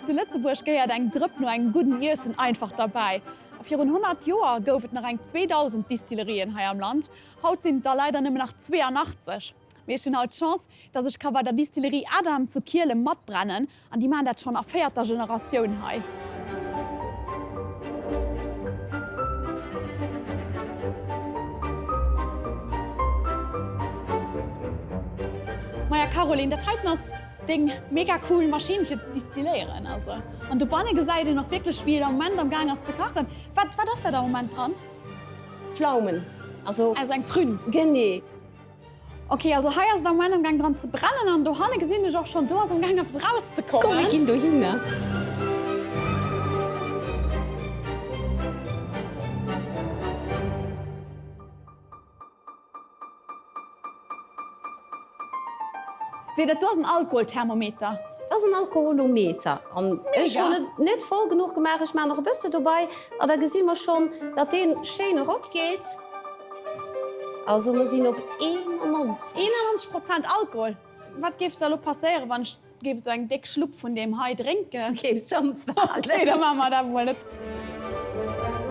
Zu Lëtzebuerg gehéiert eng Drëpp no engem gudden Iessen einfach derbäi. A virun 100 Joer gouf et nach eng 2.000 Distillerien hei am Land. Haut sinn et der leider nëmmen nach 82. Mee ech hunn haut d'Chance, dass ech ka bei der Distillerie Adam zu Kielen matbrennen An déi maachen dat schonn a véierter Generatioun hei. Maja Caroline, dat heiten ass deng mega cool Maschinn fir ze distilléieren also. An dobanne gesäit een och wierklech wéi et am Moment am gaang ass ze kachen. Wat wat ass dat am Moment dran? Pflaumen, also. Also eng Prune. Genee. Ok, also hei ass et am Moment am Gaang dran ze brennen an dohanne gesinn ech och schonn, do ass am Gaang eppes erauszekommen. Komm mir ginn dohinner. Wéi, dat do ass en Alkoholthermometer? Dat ass en Alkoholometer an ech hunn et net voll genuch gemaach. Ech maachen nach e bësse dobei an da gesi mer schonn, datt dee schéin eropgeet. Also mer sinn op 91. 91 Prozent Alkohol! Wat géif da lo passéieren, wann ech géif esou eng déck Schlupp vun deem hei drénken? Du géifs ëmfalen. Ok, da maache mer dat mol net.